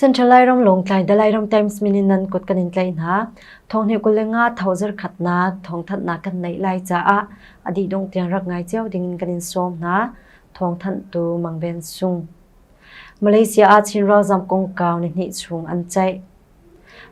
Central Lairam Lawngtlai The Lairam Times min in nan kut kan in tlaih hna. Thonghnih 25 thozer khatnak thawngthanhnak kan neih lai caah a dih dongh tiang rak ngai cio ding in kan in sawm hna. Thawngthanhtu Mang Ven Sung. Malaysia ah Chin ralzam kongkau nihnih chung an ceih.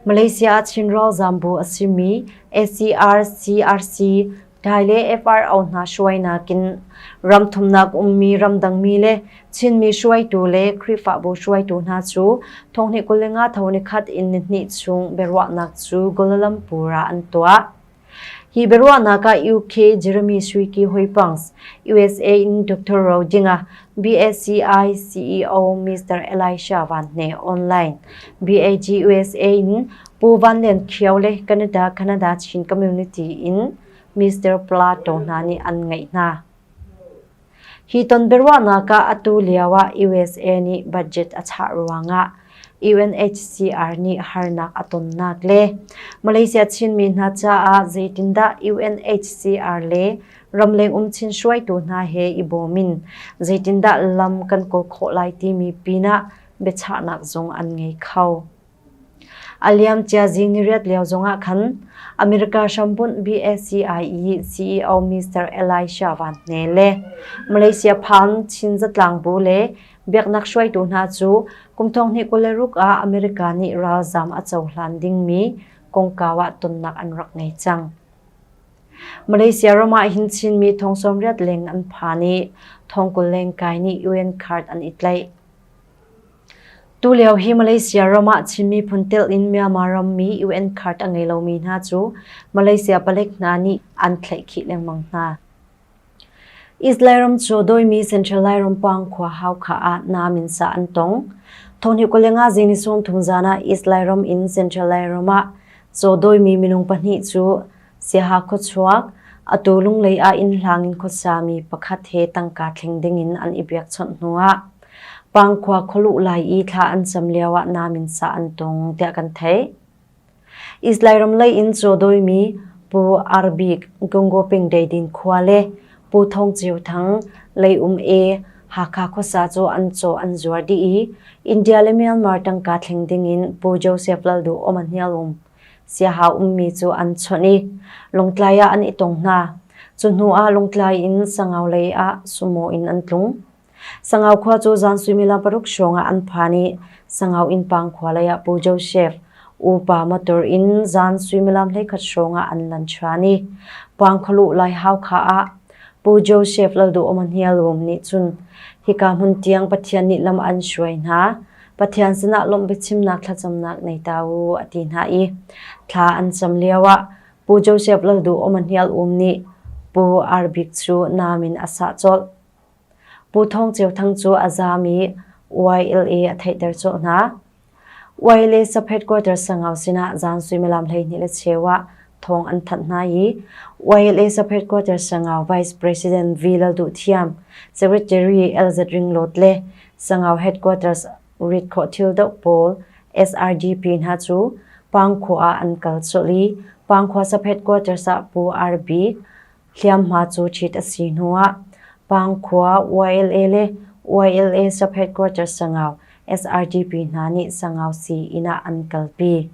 Malaysia ah Chin ralzam bu a simi ACR, CRC, Thai le FRO hna hruainak in ramthumnak ummi ramdangmi le Chinmi hruaitu le Khrihfabu hruaitu hna cu thonghnih 25 tho nikhat in nihnih chung biaruahnak cu Kuala Lumpur ah an tuah. Hi biaruahnak ah UK Jeremy Suiki Hoipangs, USA in Dr. Ro Dinga, BSCI CEO Mr. Elisha Van Hne online, BAG USA in Pu Van Lian Kio le Canada Canada Chin Community in Mr. Plato hna nih an ngeih hna. Hi ton biaruahnak ah atu lio ah USA nih budget a chah ruangah UNHCR nih harnak a tonnak le Malaysia Chinmi hna caah zeitindah UNHCR le ramleng um Chin hruaitu hna he i bawm in zeitindah lam kan kawl khawh lai timi pinah biachahnak zong an ngei kho. A liamcia zing niriat lio zongah khan America hrambunh BSCI i CEO Mr. Elisha Van Hne le Malaysia phan Chin zatlang bu le biaknak hruaitu hna cu kum 2026 ah America nih ralzam a cohlan dingmi kongkau ah tonnak an rak ngei cang. Malaysia ram ah hin Chinmi thong 80 leng an phan i thong 20 leng kai nih UN card an i tlaih. Tulio hi Malaysia ram ah Chin miphun telh in Myanmar rammi UN card a ngei lomi hna cu Malaysia palek hna nih an thlaihkhih lengmang hna. East Lairam cu dawimi Central Lairam pang khua Haukha ah nam in sah an tong. Thonghnih 25 zing ni 30 zan ah East Lairam in Central Lairam ah caw dawimi minung pahnih cu Siaha khuachuak atu Lunglei ah inn hlang in khuasami pakhat he tangka thleng dingin an i biakchawnh hnuah Pangkhua khualuh lai i thla an cam lioah nam in sah an tung tiah kan theih. East Lairam lei in caw dawimi Pu Arbik Gungoping Deidin khua le Pu Thawng Ceu Thang Leium E Hakha khuasa cu an caw an zuar dih i India le Myanmar tangka thleng dingin Pu Joseph Lalduh Om a hnialum Siahau ummi cu an chawnh i Lungtlai ah an i tong hna. Cu hnu ah Lungtlai in Sangau lei ah sumaw in an tlung. Sangau khua cu zan suimilam paruk hrawng ah an phan i Sangau innpang khua lei ah Pu Joseph upa motor in zan suimilam 11 hrawng ah an lan ṭhan i Pangkhaluh lai hauka ah Pu Joseph Lalduhawm Hnialum nih cun hika hmun tiang Pathian nih lam an hruai hna. Pathian sinah lawmh biachimnak thlacamnak nei ta u a ti hna i thla an cam lioah Pu Joseph Lalduhawm Hnialum nih Pu Arbik cu nam in a sah colh. Pu Thawng Ceu Thang cu a zaam i YLA a theihter colh hna. YLA sub headquarters Sangau sinah zan suimilam 12:15 ah thawng an thanh hna i YLA sub headquarters Sangau Vice President V Lalduh Thiam, Secretary LZ Ringlawt le Sangau headquarters rit khawh thil doh pawl SRGP hna cu Pangkhua ah an kal colh i Pangkhua sub headquarters ah Pu R Bik Hliamhma cu ṭhit a si hnuah Pangkhua YLA le YLA sub headquarters Sangau SRDP hna nih Sangau sii-inn ah an kalpi.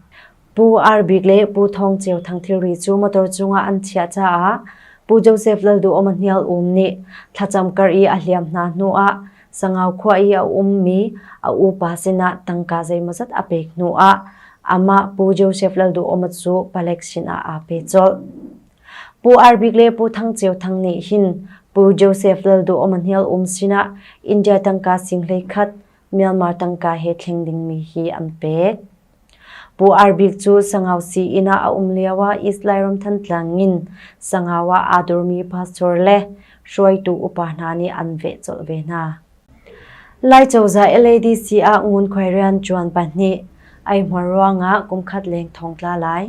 Pu Ar Bik le Pu Thawng Ceu Thang thilri cu motor cungah an chiah caah Pu Joseph Lalduhawm Hnial Um nih thlacam kar i a hliam hna hnuah Sangau khua i a ummi a upa sinah tangka zeimawzat a pek hnuah amah Pu Joseph Lalduhawm cu palek sinah aa pe colh. Pu Ar Bik le Pu Thang Ceu Thang nih hin Pu Joseph Lalduhawm Hnial Um sinah India tangka sing 11 Myanmar tangka he thleng dingmi hi an pek. Pu Ar Bik cu Sangau sii-inn ah a um lio ah East Lairam Thantlang in Sangau ah aa dormi pastor le hruaitu upa hna nih an veh colh ve hna. Lai cozah LADC ah ngunkhuai rianṭuan pahnih eihmuar ruangah kumkhat leng thongtla lai.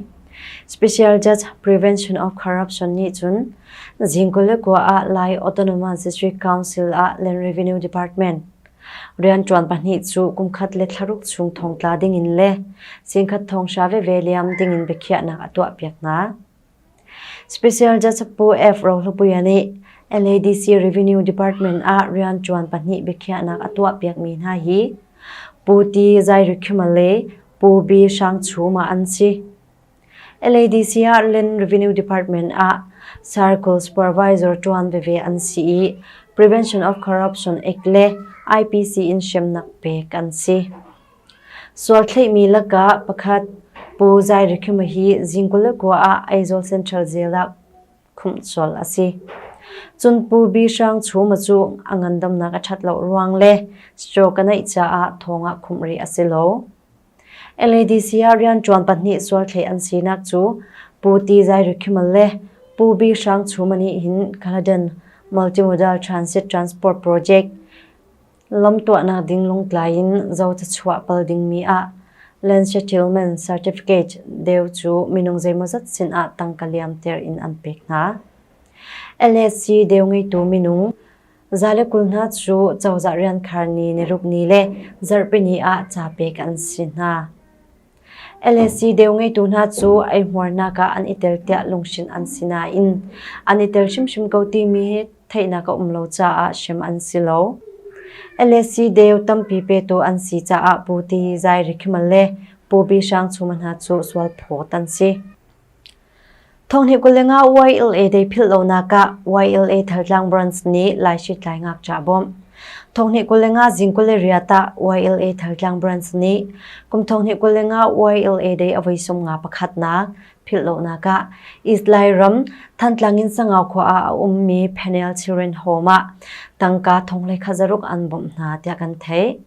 Special Judge Prevention of Corruption nih cun zing 29 ah Lai Autonomous District Council ah Land Revenue Department rianṭuan pahnih cu kumkhat le thlaruk chung thongtla dingin le singkhat thonghra veve liam dingin biakhiahnak a tuahpiak hna. Special Judge Pu F. Rohlupuia nih LADC Revenue Department ah rianṭuan pahnih biakhiahnak a tuahpiakmi hna hi Pu Pu Ti Zai Rikhima le Pu B Hrang Chuma an si. LADC ah Land Revenue Department ah Circle Supervisor ṭuan veve an si i Prevention of Corruption Act le IPC in hremnak pek an si. Sual thlaihmi lakah pakhat Pu Zai Rikhima hi zing 29 ah Aizawl Central Jail ah khumh sual a si. Cun Pu Bi Hrang Chuma cu a ngandamnak a ṭhat lo ruang le stroke a neih caah thong ah khumh rih a si lo. LADC ah rianṭuan pahnih sualthlei an sinak cu Pu Ti Zai Rikhimal le Pu Bi Hrang Chuma nih hin Kaladan Multimodal Transit Transport Project lam tuahnak ding lungtlai in zocachuah pal dingmi ah Land Settlement Certificate deu cu minung zeimawzat sinah tangka liamter in an pek hna. LSC deu ngeitu minung 120 hna cu cozah riankhar ni niruk ni le zarhpini ah ca pek an si hna. LSC deu ngeitu hna cu eihmuarnak ah an i tel tiah lunghrinh an si nain an i tel hrimhrim ko timi hi theihnak a um lo caah hrem an si lo. LSC deu tampi petu an si caah Pu Ti Zai Rikhimal le Pu Bi Hrang Chuma hna cu sualphawt an si. Thonghnih 25 YLA Day philh lonak ah YLA Thaltlang Branch nih Laihritlai ngakṭah bawmh. Thonghnih 25 zing 28 ah YLA Thaltlang Branch nih kum thonghnih 25 YLA Day a voi sawmnga pakhatnak philh lonak ah East Lairam Thantlang in Sangau khua ah a ummi Panel Children Home ah tangka thong le kha zaruk an bawmh hna tiah kan theih.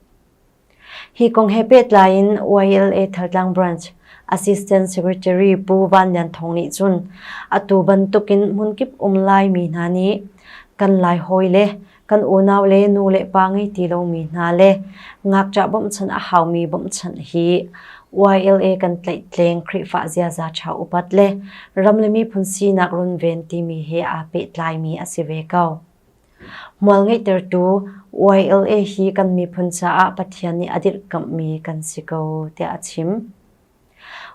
Hi kong he pehtlai in YLA Thaltlang Branch Assistant Secretary Pu Van Lian Thawng nih cun atu bantukin hmunkip um Laimi hna nih kan Lai hawi le kan unau le nu le pa ngei ti lomi hna le ngakṭah bawmhchanh a haumi bawmhchanh hi YLA kan tlaihtleng Khrihfa ziaza ṭha upat le ram le miphun sinak runven timi he aa pehtlaimi a si ve ko. Hmual ngeihtertu YLA hi kan miphun caah Pathian nih a dirhkamhmi kan si ko tiah a chim.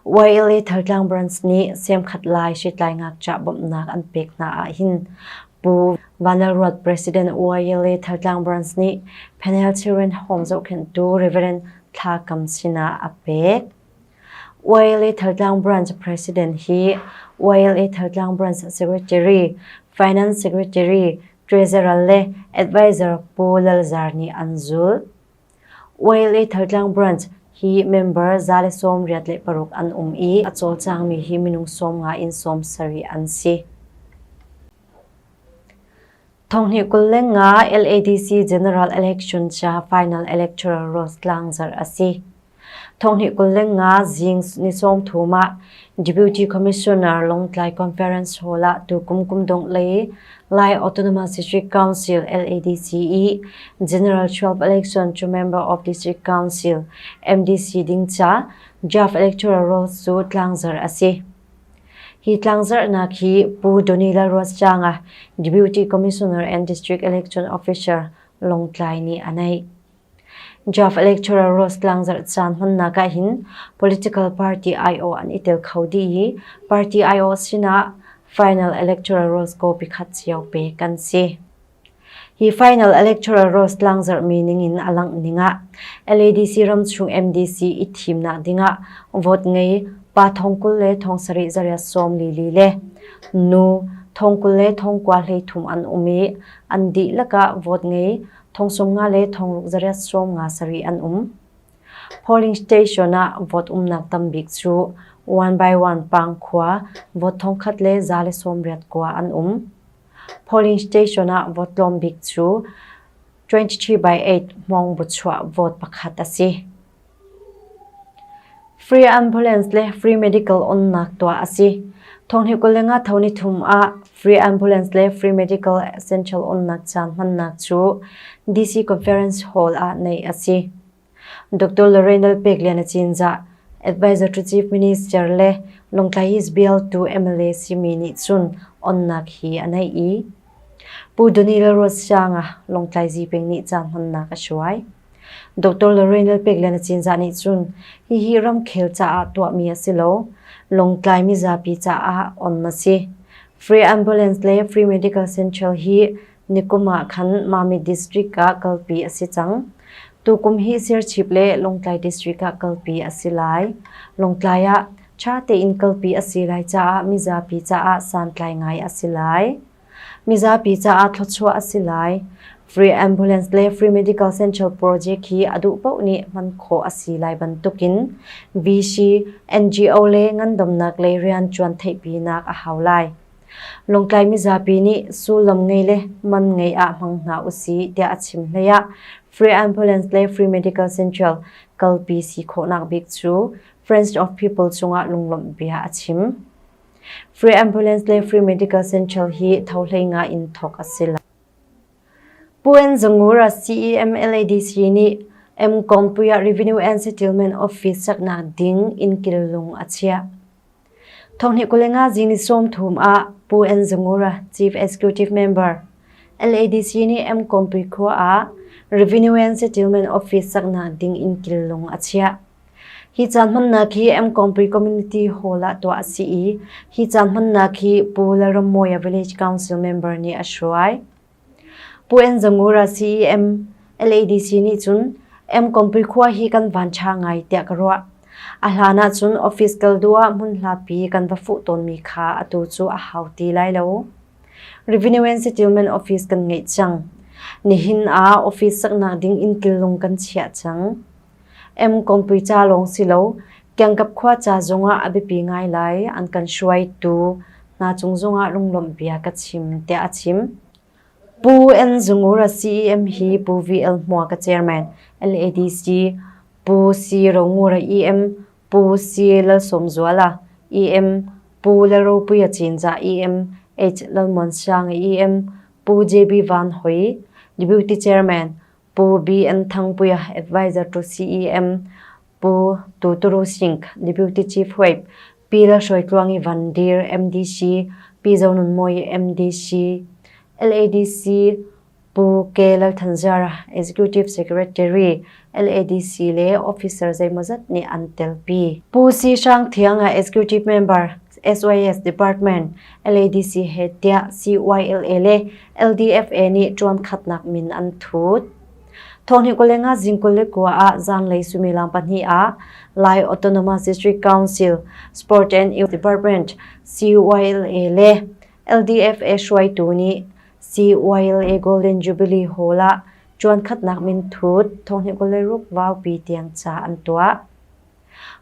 YLA Thaltlang Branch nih semkhat lai hritlai ngakṭah bawmhnak an pek hna ahhin Pu Vanlalruat President YLA Thaltlang Branch nih Panel Children Home zohkhenhtu Reverend Thla Kam sinah a pek. YLA Thaltlang Branch President hi YLA Thaltlang Branch Secretary, Finance Secretary, Treasurer le Advisor Pu Lal Zar nih an zulh. YLA Thaltlang Branch hi member 186 an um i a cawlcangmi hi minung 50 in 70 an si. Thonghnih 25 LADC General Election ca Final Electoral Rolls tlangzarh a si. Thonghnih 25 zing ni 30 ah Deputy Commissioner Lawngtlai Conference Hall ah tukum kum dongh lei Lai Autonomous District Council LADC i General 12 Election to Member of District Council MDC ding ca Draft Electoral Rolls cu tlangzarh a si. Hi tlangzarhnak hi Pu Donny Lalruatsanga, Deputy Commissioner and District Election Officer Lawngtlai nih a neih. Draft Electoral Rolls tlangzarh caan hmannak ahhin political party aiawh an i tel kho dih i party aiawh sinah final electoral rolls copy khat cio pek an si. Hi final electoral rolls tlangzarhmi ningin a langh ningah LADC ramchung MDC i thimnak dingah vote ngei pa thong 20 le thong sarih zariat sawm lili le nu thong 20 le thong kua hlei thum an um i an dihlak ah vote ngei thong 50 le thong ruk zariat 50 sarih an um. Polling station ah vote umnak tambik cu one by one pang khua vote thong khat le 188 an um. Polling station ah vote tlawm bik cu 23 by 8 Hmong Buchuah vote pakhat a si. Free ambulance le free medical onnak tuah a si. Thonghnih 25 tho ni thum ah free ambulance le free medical essential onnak caan hmannak cu DC Conference Hall ah neih a si. Dr. Lorraine Peklian a cinzah Advisor to Chief Minister le Lawngtlai East bialtu MLA simi nih cun onnak hi a neih i Pu Donny Lalruatsanga Lawngtlai Zipeng nih caan hmannak a hruai. Dr. Lorraine Peklian a cinzah nih cun hihi ramkhel caah tuahmi a si lo, Lawngtlai mizapi caah on a si. Free ambulance le free medical central hi nikum ah khan Mami district ah kalpi a si cang. Tukum hi Serchhip le Lawngtlai District ah kalpi a si lai. Lawngtlai ah ṭha tein kalpi a si lai caah mizapi caah santlai ngai a si lai. Mizapi caah thluachuah a si lai. Free Ambulance le Free Medical Central Project hi a duh paoh nih hman khawh a si lai bantukin VC, NGO le ngandamnak lei rianṭuan theihpinak a hau lai. Lawngtlai mizapi nih sullam ngei le man ngei ah hmang hna usih tiah a chim hlei ah Free Ambulance le Free Medical Central kalpi si khawhnak bik cu Friends of People cungah lunglawmh bia a chim. Free Ambulance le Free Medical Central hi tho hlei nga in thawk a si lai. Pu Zangura CEM LADC nih Mkongpuia Revenue and Settlement Office saknak ding inn killung a chiah. Thonghnih 25 zing ni 30 ah Pu N Zangura Chief Executive Member LADC nih Mkongpui khua ah Revenue and Settlement Office saknak ding inn killung a chiah. Hi caan hmannak hi Mkongpui Community Hall ah tuah a si i hi caan hmannak hi Pu Lalrammawia Village Council member nih a hruai. Pu N Zangura CEM LADC nih cun Mkongpui khua hi kan van ṭha ngai tiah ka ruah. A hlan ahcun office kal duh ah hmun hlapi kan va fuh tawnmi kha atu cu a hau ti lai lo. Revenue and Settlement Office kan ngeih cang. Nihin ah office saknak ding inn killung kan chiah cang. Mkongpui ca lawng si lo, Kiangkap khua ca zongah a biapi ngai lai, an kan hruaitu hna cung zongah lunglawmh bia ka chim, tiah a chim. Pu N Zungura CEM hi Pu VL Hmuaka Chairman, LADC, Pu C Rongura EM, Pu C Lalsawmzuala EM, Pu Lalropuia Cinzah EM, H Lalmuansianga EM, Pu JB Van Hoi, Deputy Chairman, Pu B.N. Thangpuia, Advisor to CEM, Pu Tuturu Singh, Deputy Chief Whip, Pi Lalhruaitluangi Van Dir, MDC, Pi Zonunmawi, MDC, LADC, Pu K. Lalthanzara, Executive Secretary, LADC le officer zeimawzat nih an telpi. Pu C. Hrang Thianga, Executive Member, SYS Department, LADC he tiah CYLA le LDFA nih ṭuankhatnak min an thut. Thawhnih 25 zing 29 ah zanlei suimilam pahnih ah Lai Autonomous District Council, Sport and Youth Department, CYLA le LDFA hruaitu nih CYLA Golden Jubilee Hall ah ṭuankhatnak min thut thawhnih 26 vaupi tiang ca an tuah.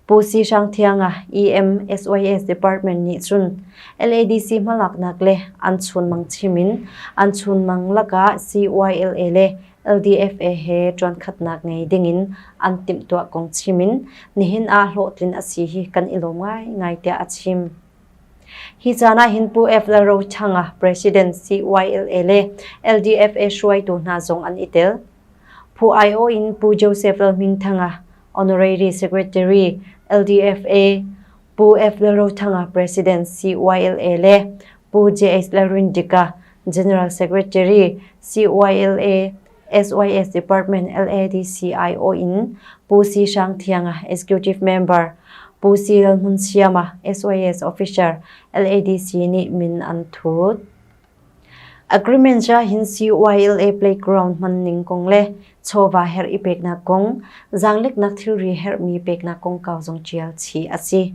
Pu Si Hrang Thianga, EM SYS Department nih cun LADC hmalaknak le an chunmang chim in an chunmang lakah CYLA le LDFA he ṭuankhatnak ngei dingin an timhtuah kong chim in nihin ah hlawhtlin a si hi kan i lawm ngaingai tiah a chim. Hi caan ah hin Pu F. Lalrothanga, President CYLA le LDFA hruaitu hna zong an i tel. Phu aiawh in Pu Joseph Lalhmingthanga, Honorary Secretary, LDFA, Pu F. Lalrothanga, President, CYLA le Pu J.S. Lalrindika, General Secretary, CYLA, SYS Department LADC aiawh in Pu C. Hrang Thianga, Executive Member, Pu C. Lalhmunsiama, SYS Officer, LADC nih min an thut. Agreement ca hin CYLA playground hmanning kong le chawva herh i peknak kong, zaangleknak thilri herhmi peknak kongkau zong ṭial chih a si.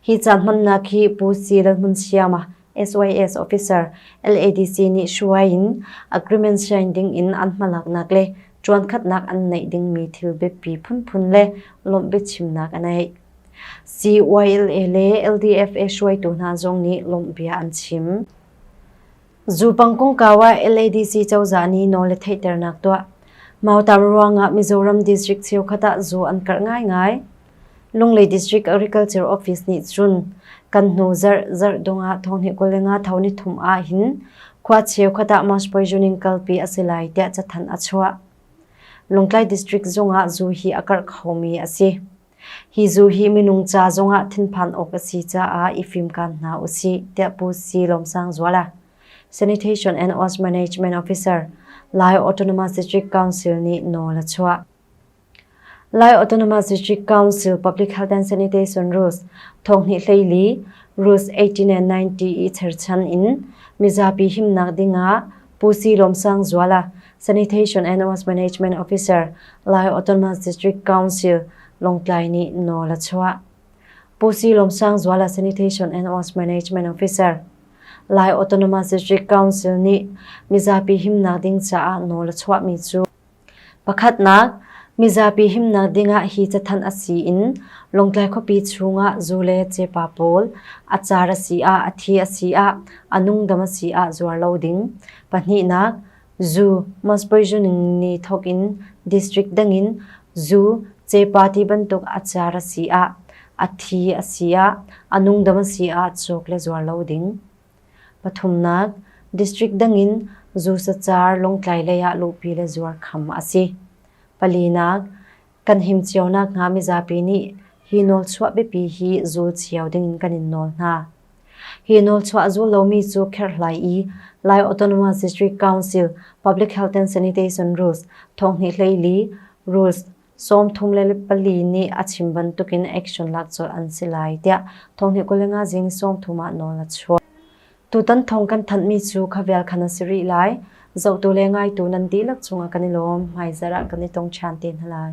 Hi ca hmannak hi Pu Si Lalhmunsiama, SYS Officer, LADC nih hruai in agreement sign ding in an hmalaknak le ṭuankhatnak an neih dingmi thil biapi phunphun le lawmh biachimnak a neih. CYLA le LDFA hruaitu hna zong nih lawmh bia an chim. Zupang kongkau ah LADC cozah nih nawl le theihternak tuah. Mautam ruangah Mizoram district cheukhat ah zu an karh ngaingai. Lunglei District Agriculture Office nih cun kan hnu zarh zarh dongah thonghnih 25 tho ni thum ah hin khua cheukhat ah mass poisoning kalpi a si lai tiah cathanh a chuah. Lungtlai District zungah zu hi a karh khomi a si. Hi zu hi minung ca zongah thinphan awk a si caah i fimkaan hna usih, tiah Pu Si Lawmsang Zuala, Sanitation and Waste Management Officer, Lai Autonomous District Council nih nawl a chuah. Lai Autonomous District Council Public Health and Sanitation Rules thonghnih hleili Rules 18 and 90 i cherchan in mizapi himnak dingah Pu Si Lawmsang Zuala, Sanitation and Waste Management Officer, Lai Autonomous District Council, Lawngtlai nih nawl a chuah. Pu Si Lawm Sang Zuala Sanitation and Waste Management Officer, Lai Autonomous District Council nih mizapi himnak ding caah nawl a chuahmi cu Pakhatnak, mizapi himnak dingah hi cathanh a si in Lawngtlai khuapi chungah zu le cepa pawl a car a si ah, a thi a si ah, a nungdam a si ah zuar lo ding. Pahnihnak, zu Mospoizoning ni thawk in district dangin zu, cepa ti bantuk a car a si ah, a thi a si ah, a nungdam a si ah cawk le zuar lo ding. Pathumnak, district dangin zu sacar Lawngtlai lei ah luhpi le zuar kham a si. Palinak, kan him cio nakhnga mizapi nih hi nawlchuah biapi hi zul cio dingin kan in nawl hna. Hi nawlchuah a zul lomi cu kherhhlai i Lai Autonomous District Council Public Health and Sanitation Rules thonghnih 14 Rules 34 nih a chim bantukin action lak colh an si lai tiah thonghnih 25 zing 30 ah nawl a chuah. Tutan thong kan thanhmi cu khavel khan a si rih lai. Zohtu le ngaitu nan dihlak cungah kan i lawm. Hmaizarh ah kan i tong ṭhan te hna lai.